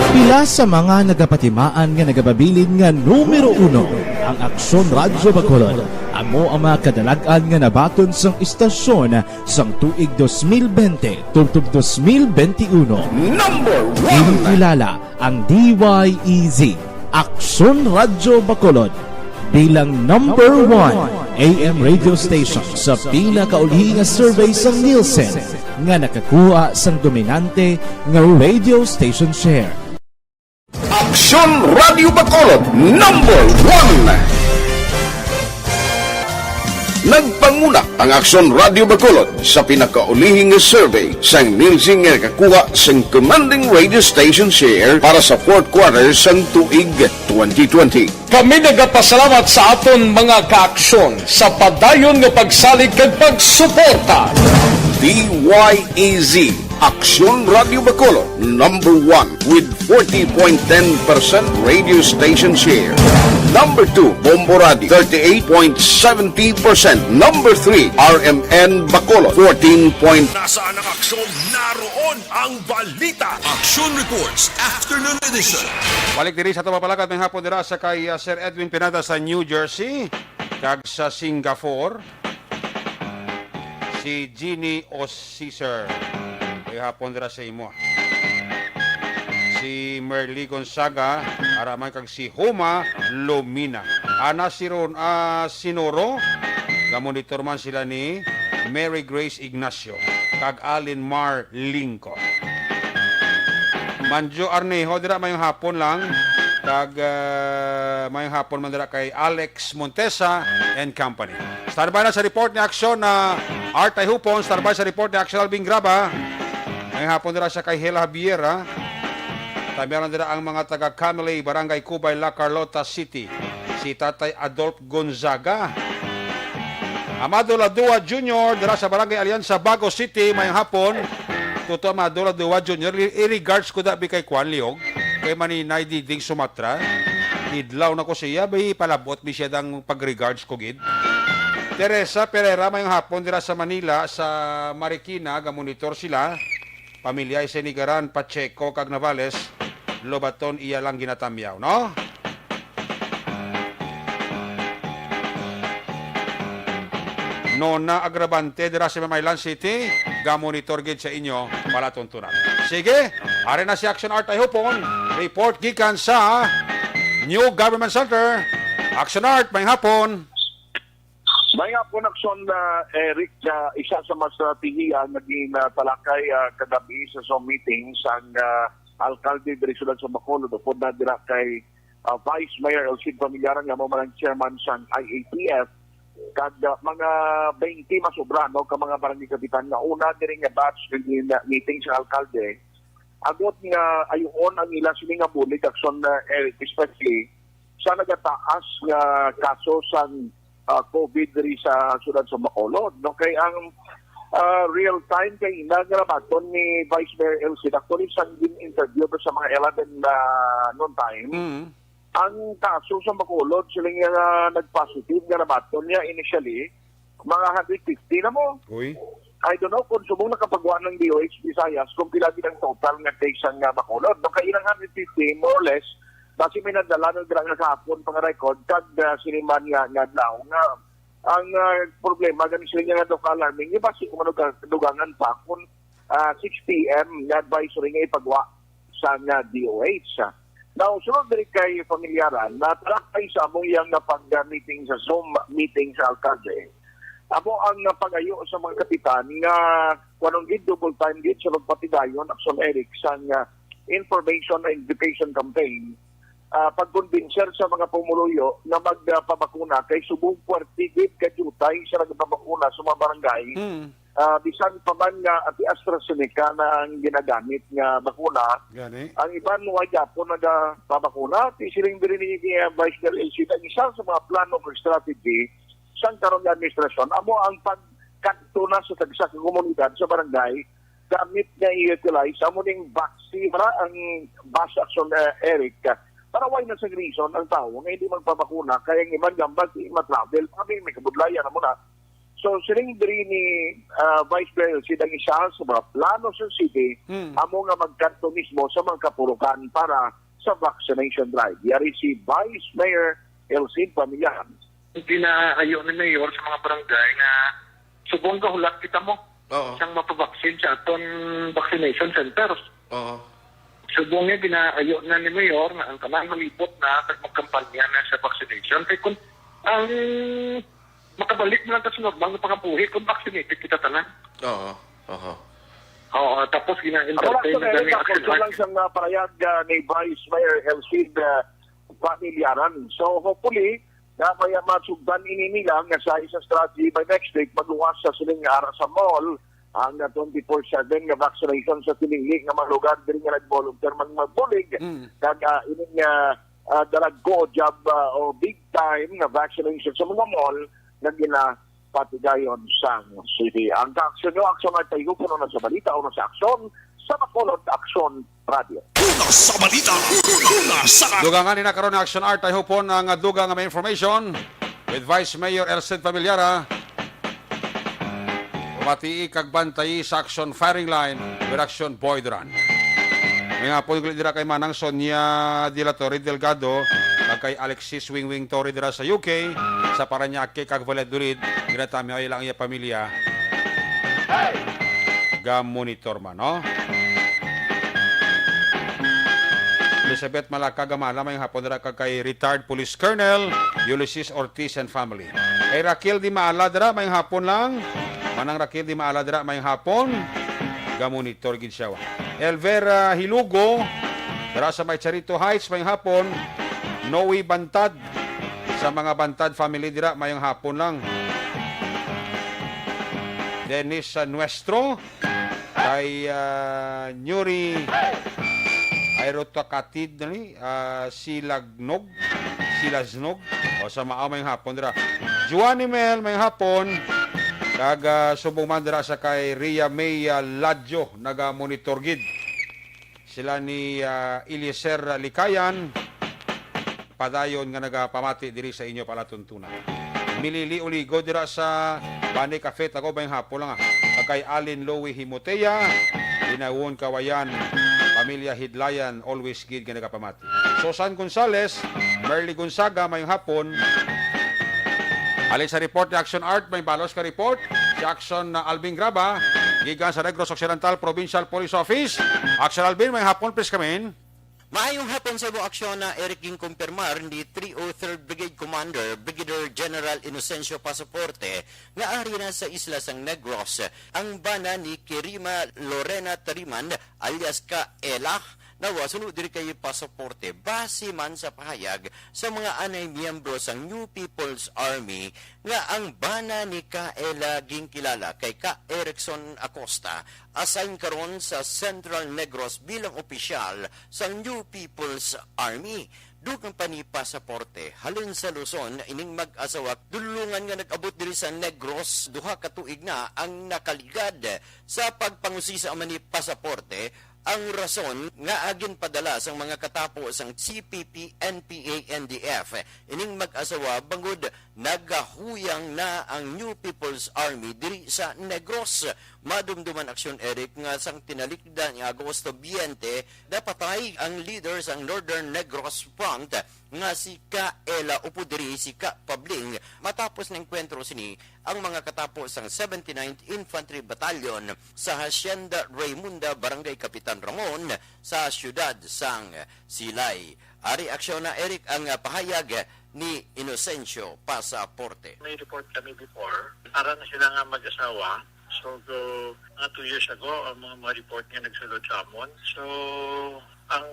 Pila sa mga nagapatimaan nga nagapabilin nga numero uno ang Aksyon Radyo Bacolod, amo ang mga kadalag-an nga nabaton sang istasyon sang tuig dos mil bente tubtob dos mil bente uno. Number one. Ginkilala ang D Y E Z, Aksyon Radyo Bacolod, bilang number one A M radio station sa pinakaulihi nga survey sang Nielsen nga nakakuha sang dominante nga radio station share. Aksyon Radyo Bacolod, number one. Nagpanguna ang Aksyon Radyo Bacolod sa pinakaulihi nga survey sang Nielsen nga nakakuha sang commanding radio station share para sa fourth quarter sang tuig twenty twenty. Kami nagapasalamat sa aton mga kaaksyon sa padayon nga pagsalig kag pagsuporta. D Y A Z, Aksyon Radio Bacolod, number one with forty point ten percent radio station share. Number two, Bombo Radio, thirty-eight point seventy percent. Number three, R M N Bacolod, fourteen point Nasaan ang aksyon? Naroon ang balita. Action Reports, Afternoon Edition. Balik diri sa ato mapalakad may hapon dira sa kay, ah, Sir Edwin Pinada sa New Jersey, kag sa Singapore, si Jeannie Osisir. May hapon dira sa imo. Si Merly Gonzaga, araman kag si Huma Lumina. Ana si Ron, ah, Sinoro, gamonitor man sila ni Mary Grace Ignacio kag Alin Mar Lingko. Manjo Arnejo dira, mayong hapon lang, kag, ah, mayong hapon man dira kay Alex Montesa and company. Standby na sa report ni Aksyon na Art Ayhupon. Standby sa report ni Aksyon Alvin Graba. Mayong hapon dira sa kay Hela Javier, ha? Tamyanan dira ang mga taga Cameli, Barangay Cubay, La Carlota City, si Tatay Adolf Gonzaga. Amado Ladua Junior dira sa Barangay Alianza, Bago City, mayong hapon. Tuto, Amado Ladua Junior, i-, i-regards ko dabi kay Kwan Liog, kay Maninay Diding Sumatra. Idlaw na ko siya, bay, palabot mi siya dang pag-regards ko gid. Teresa Pereira, mayong hapon dira sa Manila, sa Marikina, gamonitor sila. Pamilya Isinigaran, Pacheco, kag Navales, Lobaton iya lang ginatamyaw, no? Nona Agravante dira sa Mamaylan City, gamonitor gid sa inyo palatuntunan. Sige, ari na si Action Art Ayhupon. Report gikan sa New Government Center. Action Art, may hapon. May hapon, Action, ah, Eric, ah, isa sa mga strategiya nga ginatalakay, ah, kagabi sa Zoom meeting sang, ah, alkalde diri sa Bacolod, upod na dira kay, ah, Vice Mayor Elcid Familiaran, nga mao man ang chairman sang I A P F, kag, ah, mga twenty masobra, no, ka mga barangay kapitan nga una diri nga batch nga gin-, meeting sa alkalde. Agod nga ayuon ang ila sini nga bulig, Action, ah, Eric, especially sa nagataas nga kaso sang, ah, COVID diri sa siyudad sa Bacolod, no? Kay ang, ah, real time kay ina nga nabaton ni Vice Mayor Elcid, actually, sang gin-interview sa mga eleven na noon time, Mm. ang kaso sa Bacolod, sila nga nag-positive nga nabaton niya initially, mga hundred fifty na mo. Uy. I don't know kung subong nakapagwa ng D O H Visayas kung pila gid ang total nga case ang, ah, Bacolod. No, kay ilang hundred fifty, more or less, basi may nadala na dira nga kahapon pa nga record, kag, ah, siniman nga, nga adlaw nga ang, ah, problema gani sila nga daw ka-alarming, yung basi kung ano ka-, dugangan pa kung, ah, six P M nga advisory nga ipagwa sa nga D O H. Now, sunod diri kay Familiaran, natalakay sa among iyang nga pag-meeting sa Zoom meeting sa alkalde. Amo ang, ah, pag-ayo sa mga kapitan nga kuwanon gid, double time gid sa pagpatigayon, Action Eric, sang, ah, information and education campaign, ah, pagkumbinser sa mga pumuluyo nga magpabakuna kay subong puwerte gid ka diutay sa nagpabakuna sa mga barangay. Mm. Ah, bisan pa man nga ati AstraZeneca na ang ginagamit nga bakuna, Gani. ang iban wa gyapon nagapabakuna. Ti siling diri ni, ni, ah, Vice Mayor Elcid, ang isa sa mga plano or strategy sang karon nga administrasyon amo ang pagkadto na sa tagsa ka komunidad sa barangay gamit nga i-utilize amo ning vaccine, para ang bus action, eh, Eric, para why na sa reason ang tawo nga hindi magpabakuna, kay ang iban gambag di ma-travel. Kami may kabudlayan na muna. So, siling diri ni, ah, Vice Mayor Elcid, ang isa sa mga plano sa city, Hmm. amo nga magkadto mismo sa mga kapurukan para sa vaccination drive. Yari si Vice Mayor Elcid Pamillahan. Ginaayo ni Mayor sa mga barangay nga subong gahulat kita mo Oo. sang mapabaksin sa aton vaccination centers. Oo. Subong nga ginaayo na ni Mayor na ang tanan malibot na kag magkampanya na sa vaccination. Kay kung ang makabalik na lang ta sa normal nga pangabuhi kung vaccinated kita tanan. Oo. Oo. Oo, tapos Ako lang gina-entertain sa na Amerika, gani ang konsol lang siyang, ah, parayag, ah, ni Vice Mayor Elcid, ah, Pamillaran. So, hopefully, na may masugdan ini nila nga sa isang strategy by next week, magluwas sa siling nga ara sa mall ang, ah, twenty-four seven nga vaccination sa pinili nga mga lugar diri nga nag-volunteer man magbulig. Mm. Kag, ah, ini nga, ah, dalagko o job, ah, o big time nga vaccination sa mga mall nga gina Patigayon sang C D A. Ang kaaksyon nyo, Aksyon Artay, Hupon, una sa balita, una sa aksyon, sa Bacolod Aksyon Radio. Una sa balita, una sa Dugangan ni na karon ni Aksyon Artay, Hupon, ang dugang nga may information with Vice Mayor Elcid Familiara. Pamatii kag bantayi sa aksyon firing line with aksyon Boy Duran. May hapon gali dira kay Manang Sonia de la Torre Delgado kag kay Alexis Wingwing Torre dira sa U K, sa Parañaque kag Valladolid, ginatamiay lang iya pamilya. Ga-monitor man, no? Elizabeth Malaca Gamala, may hapon dira kag kay retired Police Colonel Ulysses Ortiz and family. Kay Raquel Di Maala dira, may hapon lang. Manang Raquel Di Maala dira, may hapon. Ga-monitor gid siya. Elvera Hilugo, dira sa may Charito Heights, may hapon. Noe Bantad, sa mga Bantad family dira, may hapon lang. Dennis, ah, Nuestro, kay, ah, Nuri, ay, Rotakatid na ni, ah, Silagnog, Silaznog, o sa Mao, may hapon dira. Juanimel, may hapon, kag, ah, subong man dira sa kay Ria May, ah, Ladjo, naga-monitor gid. Sila ni, ah, Eliezer Likayan, padayon nga nagapamati diri sa inyo palatuntunan. Milili Uligo dira sa Bani Cafe, Tagum, may hapon lang, ah. Kag kay Alin Louie Himotea, Inawon Kawayan, pamilya Hidlayan, always gid nga nagapamati. Susan Gonzales, Merly Gonzaga, may hapon. Halin sa report ni Action Art, may balos ka report. Si Action na Alvin Graba, gikan sa Negros Occidental Provincial Police Office. Action Alvin, may hapon, please come in. Maayong hapon sa imo, Aksyon, na Eric. Ginkumpirmar ni three oh third Brigade Commander Brigadier General Inocencio Pasaporte nga ari na sa isla sang Negros ang bana ni Kirima Lorena Tariman alias Kaela, na wala suno diri kay Pasaporte, base man sa pahayag sa mga anay miyembro sang New People's Army nga ang bana ni Kaela ginkilala kay Ka Erickson Acosta, assign karon sa Central Negros bilang opisyal sang New People's Army. Dugang pa ni Pasaporte, halin sa Luzon ining mag-asawa, dulungan nga nag-abot diri sa Negros, duha ka tuig na ang nakaligad. Sa pagpangusisa man ni Pasaporte, ang rason nga ginpadala sang mga katapo sang C P P, N P A, N D F ining mag-asawa bangod nagahuyang na ang New People's Army diri sa Negros. Madumduman, Aksyon, Eric, nga sang tinalikdan nga Agosto twenty, napatay ang leader sang Northern Negros Front nga si Ka Ela, upod diri si Ka Pabling. Matapos na engkwentro sini, ang mga katapo sang seventy-ninth Infantry Battalion sa Hacienda Raymunda, Barangay Kapitan Ramon, sa siyudad sang Silay. Ari aksyon na, Eric, ang, ah, pahayag ni Inocencio Pasaporte. May report kami before. Ara na sila nga mag-asawa. So, go, mga two years ago, ang mga, mga report nga nagsulod sa amon. So, ang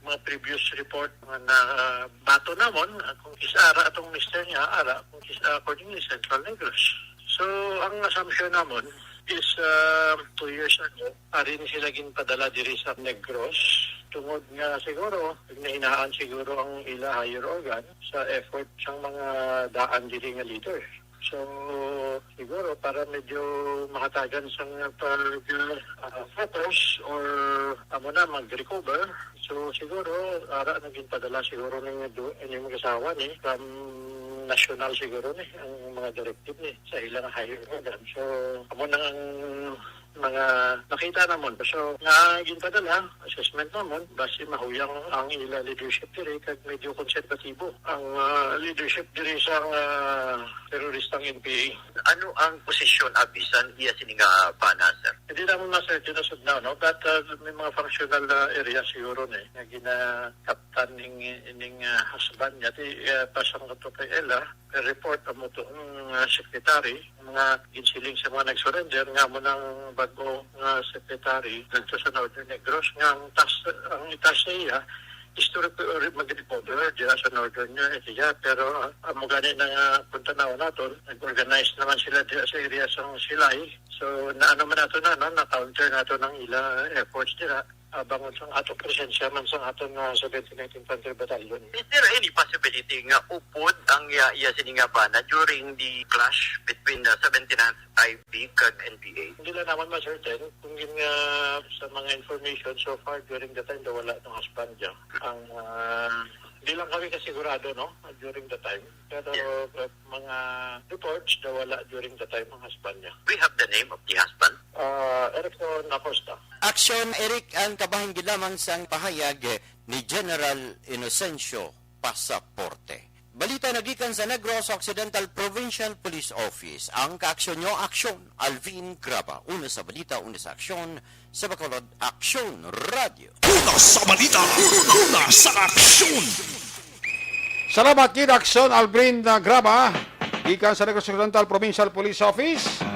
mga previous report nga nabato namon, ah, kung is ara atong mister niya, ara, kung is, ah, accordingly, Central Negros. So, ang assumption namon is, ah, two years ago, ari ni sila ginpadala diri sa Negros. Tungod nga siguro, nahinaan siguro ang ila higher organ sa effort sang mga daan diri nga leader. So, siguro para medyo mahatagan sang pag, ah, focus or amo na mag-recover. So, siguro, ara na ginpadala siguro ni du-, ni mag-asawa ni from national siguro ni ang mga directive ni sa ilang higher organ. So, amo na ang mga nakita namon. So, nga ginpadala, assessment namon, basi mahuyang ang ila leadership diri kag medyo konserbatibo ang, ah, leadership diri sa, ah, teroristang N P A. Ano ang posisyon abi sang iya sini nga bana, sir? Hindi namon ma-certain as of now, no? But, ah, may mga functional, ah, area siguro ni nga ginakaptan ning, ning, ah, husband niya. Ti, ah, pasang to kay Ella, may report amo to ang, ah, secretary, mga ginsiling sa mga nag-surrender nga amo nang bag-o nga secretary dito sa Northern Negros nga ang task, ang itask sa iya is to rep-, re-, mag-recover diya sa Northern area. Pero, ah, amo gani na nga kung tanaw naton, nag-organize naman sila diya sa area sa Silay. So, naano man nato na, no? Na-counter nato ng ila efforts nila. ah, bangon sang ato presensya man sang aton nga seventy-ninth Infantry Battalion. Is there any possibility nga upod ang iya, iya sini nga bana during the clash between the seventy-ninth I B kag N P A? Hindi lang naman ma-certain kung yun nga sa mga information so far during the time na wala ng husband niya. Ang, ah, hindi lang kami kasigurado, no, during the time. Pero, uh, mga reports na wala during the time ang husband niya. We have the name of the husband? Ah, Erickson Acosta. Action, Eric, ang kabahin gid lamang sang pahayag ni General Inocencio Pasaporte. Balita nagikan sa Negros Occidental Provincial Police Office. Ang kaaksyon nyo, aksyon. Alvin Graba, una sa balita, una sa aksyon, sa Bacolod Aksyon Radio. Una sa balita, una sa aksyon. Salamat gid, Aksyon Alvin, uh, Graba, gikan sa Negros Occidental Provincial Police Office.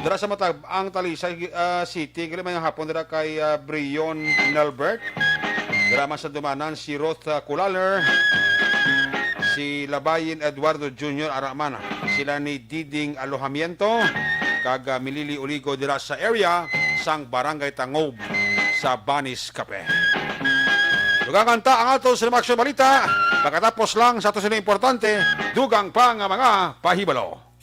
Dira sa Matab-ang Talisay, uh, City, gali may hapon dira kay, uh, Brion Nelbert. Dira man sa Dumanan si Ruth, uh, Culaler, si Labayin Eduardo Junior Aramana, sila ni Diding Alojamiento, kag, uh, Milili Uligo dira sa area sang Barangay Tangob sa Banis Cafe. Dugangan ta ang aton sa mga aksyon balita pagkatapos lang sa ato sini importante, dugang pa nga mga pahibalo.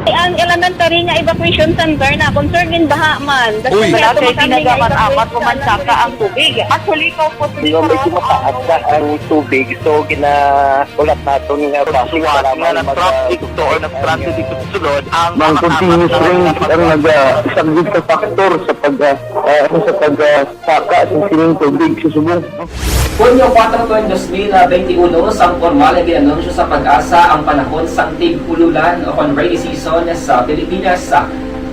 Ang elementary nga evacuation center na concern in baha man. Uy. Wala kay ginagamat-amat o mansaka ang tubig. Actually, ikaw po, medyo mataas na ang tubig. So, gina-, ulat naton nga base para na mag-, traffic to or nag-transit dito sa sulod ang mga continuous rain ang nag-, ah, isang big factor sa pag, ah, ah, ano, sa pag, ah, saka sa sining tubig sa subong. Hunyo kuwatro, dos mil benti uno, sang pormal nga gin-anunsyo sa PAGASA ang panahon sang tig-ululan o kon rainy season sa Pilipinas.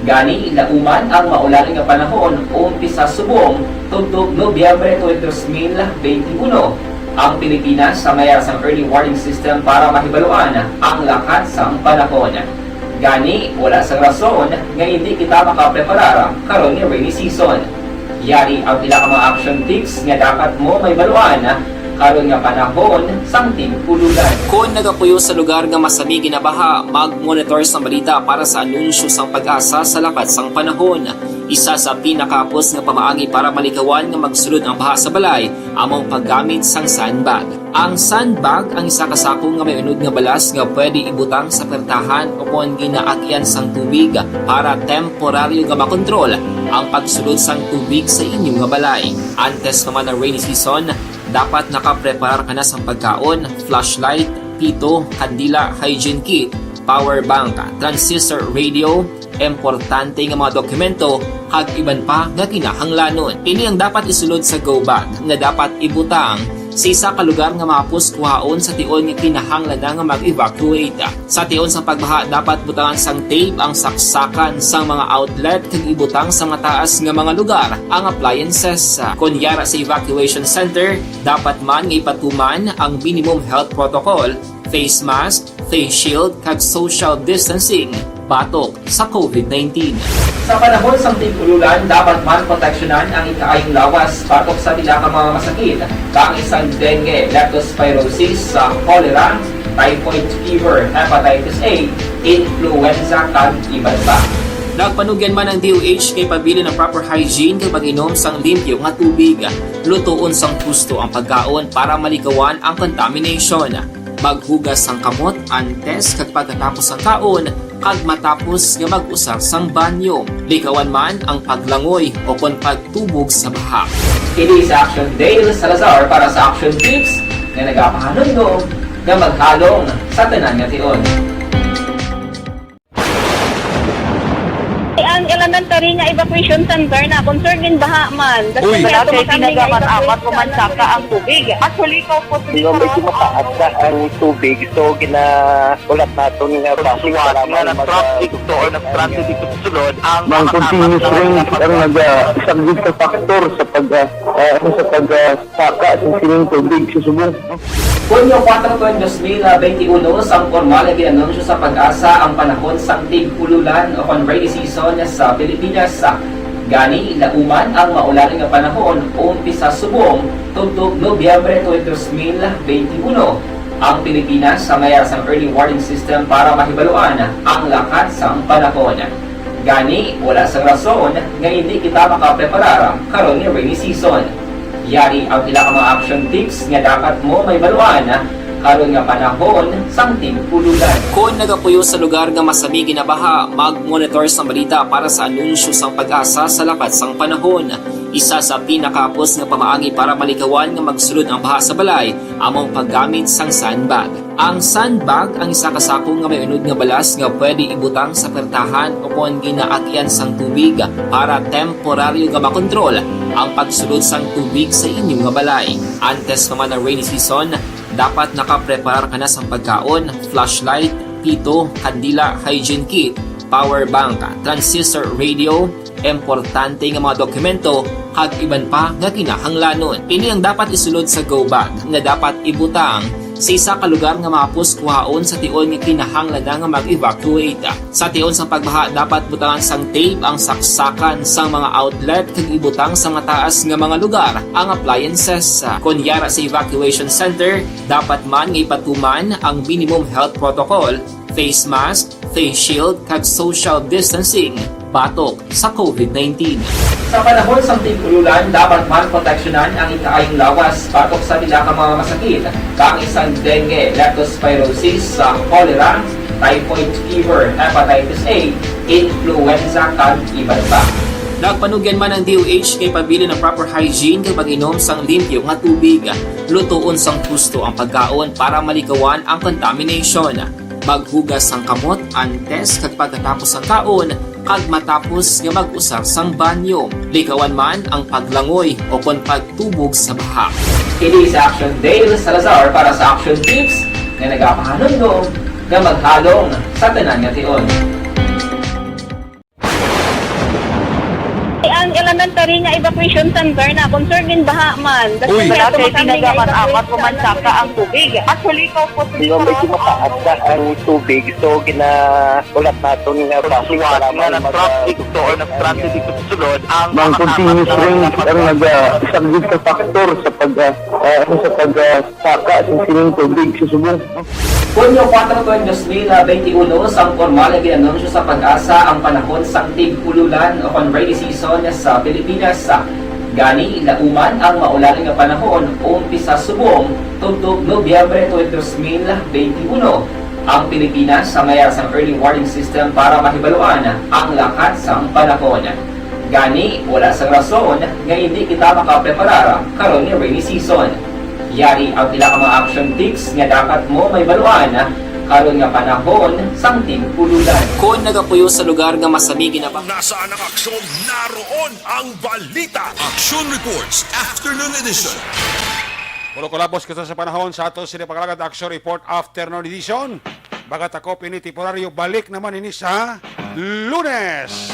Gani, lauman ang maulan nga panahon, umpisa subong tubtob Nobyembre twenty, dos mil benti uno. Ang Pilipinas may ara sang early warning system para mahibaluan ang lakat sang panahon. Gani, wala sang rason nga indi kita makapreparar karon nga rainy season. Yari ang pila ka mga action tips nga dapat mo mahibaluan karon nga panahon sang tig-ululan. Kon nagapuyo sa lugar nga masami ginabaha, mag-monitor sang balita para sa anunsyo sang PAGASA sa lakat sang panahon. Isa sa pinakahapos nga pamaagi para malikawan nga magsulod ang baha sa balay amo ang paggamit sang sandbag. Ang sandbag ang isa ka sako nga may unod nga balas nga pwede ibutang sa pertahan o kon ginaagyan sang tubig para temporaryo nga makontrol ang pagsulod sang tubig sa inyo nga balay. Antes pa man ang rainy season, dapat nakapreparar ka na sang pagkaon, flashlight, pito, kandila, hygiene kit, power bank, transistor radio, importante nga mga dokumento, kag iban pa nga kinahanglanon. Ini ang dapat isulod sa go bag nga dapat ibutang sa isa ka lugar nga mahapos kuhaon sa tion nga kinahanglan na nga mag-evacuate. Sa tion sa pagbaha, dapat butangan sang tape ang saksakan sang mga outlet kag ibutang sa mataas nga mga lugar ang appliances. Kon yara sa evacuation center, dapat man nga ipatuman ang minimum health protocol, face mask, face shield, kag social distancing batok sa COVID nineteen. Sa panahon sang tig-ululan, dapat man proteksyonan ang ikaayong lawas batok sa pila ka mga masakit, kaangay sang dengue, leptospirosis, sa cholera, typhoid fever, hepatitis A, influenza, kag iban pa. Nagpanugyan man ang D O H nga ipabilin ang proper hygiene kag pag-inom sang limpyo nga tubig. Lutoon sang husto ang pagkaon para malikawan ang contamination. Maghugas sang kamot antes kag pagkatapos sang kaon kag matapos nga mag-usar sang banyo. Likawan man ang paglangoy o kon pagtubog sa baha. Kini si Action Dale Salazar para sa Action Tips nga nagapahanumdom nga maghalong sa tanan nga tion. Ang elementary nga evacuation center na concern in baha man. Uy. Wala kay ginagamat-amat o mansaka ang tubig. Actually, ikaw po, di ba, medyo mataas na ang tubig. So, gina-, ulat naton nga base para na mag-, traffic to or nag-transit dito sa sulod ang mga continuous rain ang nag-saglit sa factor sa pag, ah, ah, ano, sa pag, ah, saka sa sining tubig sa subong. Hunyo kuwatro, dos mil benti uno, sang pormal nga gin-anunsyo sa PAGASA ang panahon sang tig-ululan o kon rainy season sa Pilipinas. Gani, lauman ang maulan nga panahon, umpisa subong tubtob Nobyembre twenty, dos mil benti uno. Ang Pilipinas may ara sang early warning system para mahibaluan ang lakat sang panahon. Gani, wala sang rason nga hindi kita makapreparar karon nga rainy season. Yari ang pila ka mga action tips nga dapat mo mahibaluan karon nga panahon sang tig-ululan. Kon nagapuyo sa lugar nga masami ginabaha, mag-monitor sang balita para sa anunsyo sang PAGASA sa lakat sang panahon. Isa sa pinakahapos nga pamaagi para malikawan nga magsulod ang baha sa balay amo ang paggamit sang sandbag. Ang sandbag ang isa ka sako nga may unod nga balas nga pwede ibutang sa pertahan o kon ginaagian sang tubig para temporaryo nga makontrol ang pagsulod sang tubig sa inyo nga balay. Antes pa man ang rainy season, dapat nakapreparar ka na sang pagkaon, flashlight, pito, kandila, hygiene kit, power bank, transistor radio, importante nga mga dokumento, kag iban pa nga kinahanglanon. Ini ang dapat isulod sa go bag nga dapat ibutang sa isa ka lugar nga mahapos kuhaon sa tion nga kinahanglan na nga mag-evacuate. Sa tion sa pagbaha, dapat butangan sang tape ang saksakan sang mga outlet kag ibutang sa mataas nga mga lugar ang appliances. Kon yara sa evacuation center, dapat man nga ipatuman ang minimum health protocol, face mask, face shield, kag social distancing batok sa covid nineteen. Sa panahon sang tig-ululan, dapat man proteksyonan ang ikaayong lawas batok sa pila ka mga masakit, kaangay sang dengue, leptospirosis, sa cholera, typhoid fever, hepatitis A, influenza, kag iban pa. Nagpanugyan man ang D O H kay pabilin ang proper hygiene kag pag-inom sang limpyo nga tubig. Lutoon sang husto ang pagkaon para malikawan ang contamination. Maghugas sang kamot antes kag pagkatapos sang kaon kag matapos nga mag-usar sang banyo. Likawan man ang paglangoy o kon pagtubog sa baha. Kini si Action Dale Salazar para sa Action Tips nga nagapahanumdom nga maghalong sa tanan nga tion. Ang elementary nga evacuation center na concerned in baha man. Uy. Wala kay tinaga man amat ko man saka ang tubig. Actually, ko po Yung medyo mataas na ang tubig, so ginaulat naton nga traffic para nga mag- nag-traffic to or nag-transit dito sa sulod ang Ang mga continuous kasama rain ang nagasaglit sa factor sa pag, ah, ah, ano, sa pag, ah, saka sa sining tubig sa subong. Hunyo kuwatro, dos mil benti uno, sang pormal nga ginanunsyo sa PAGASA ang panahon sang tig-ululan o kon rainy season sa Pilipinas. Gani, lauman ang maulan nga panahon, umpisa subong tubtob Nobyembre twenty, dos mil benti uno. Ang Pilipinas may ara sang early warning system para mahibaluan ang lakat sang panahon. Gani, wala sang rason nga hindi kita makapreparar karon nga rainy season. Yari ang pila ka mga action tips nga dapat mo mahibaluan karon nga panahon sang tig-ululan. Kon nagapuyo sa lugar nga masami ginabaha, Nasaan ang aksyon? Naroon ang balita. Action Reports, Afternoon Edition. Pulo ka labos kita sa panahon sa ato sini pag-alagad Action Report Afternoon Edition. Baga takop ini temporaryo, balik naman ini sa Lunes.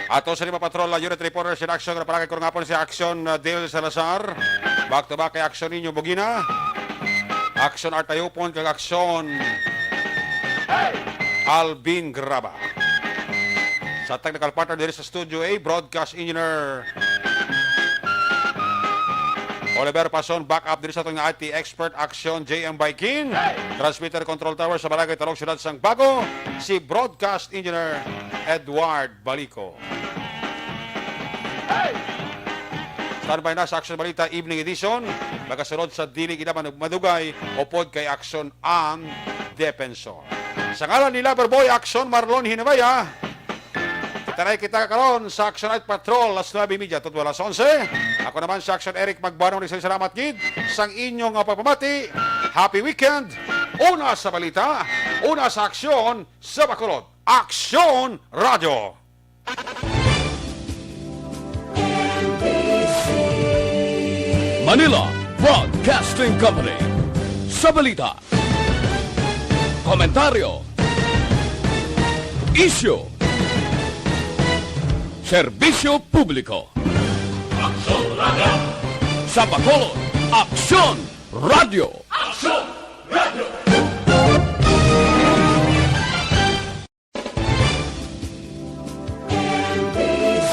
Ato sa lima patrol, uh, unit reporters in action, nga palagi ko nga hapon si Action, uh, Dale Salazar. Back to back kay Action Ninyo Bugina, Action Art Ayupon, kag Action Alvin Graba. Sa technical partner diri sa Studio A, broadcast engineer Oliver Pason, backup diri sa aton nga I T expert, Action J M Baikin. Transmitter control tower sa Barangay Talog, Siyudad sang Bago, si broadcast engineer Edward Balico. Standby na sa Action Balita Evening Edition, magasunod sa dili gid madugay upod kay Action ang Defensor. Sa ngalan ni Loverboy Action Marlon Hinabaya, kita na kita karon sa Action Night Patrol, alas nuebe y media tubtob alas onse. Ako naman si Action Eric Magbanong, nagsasalamat gid sang inyong, ah, pagpamati. Happy weekend! Una sa balita, una sa aksyon, sa Bacolod. Aksyon Radio! Manila Broadcasting Company. Sa balita, komentaryo, isyu, serbisyo publiko. Aksyon Radio. Sa Bacolod, Aksyon Radio. Aksyon Radio.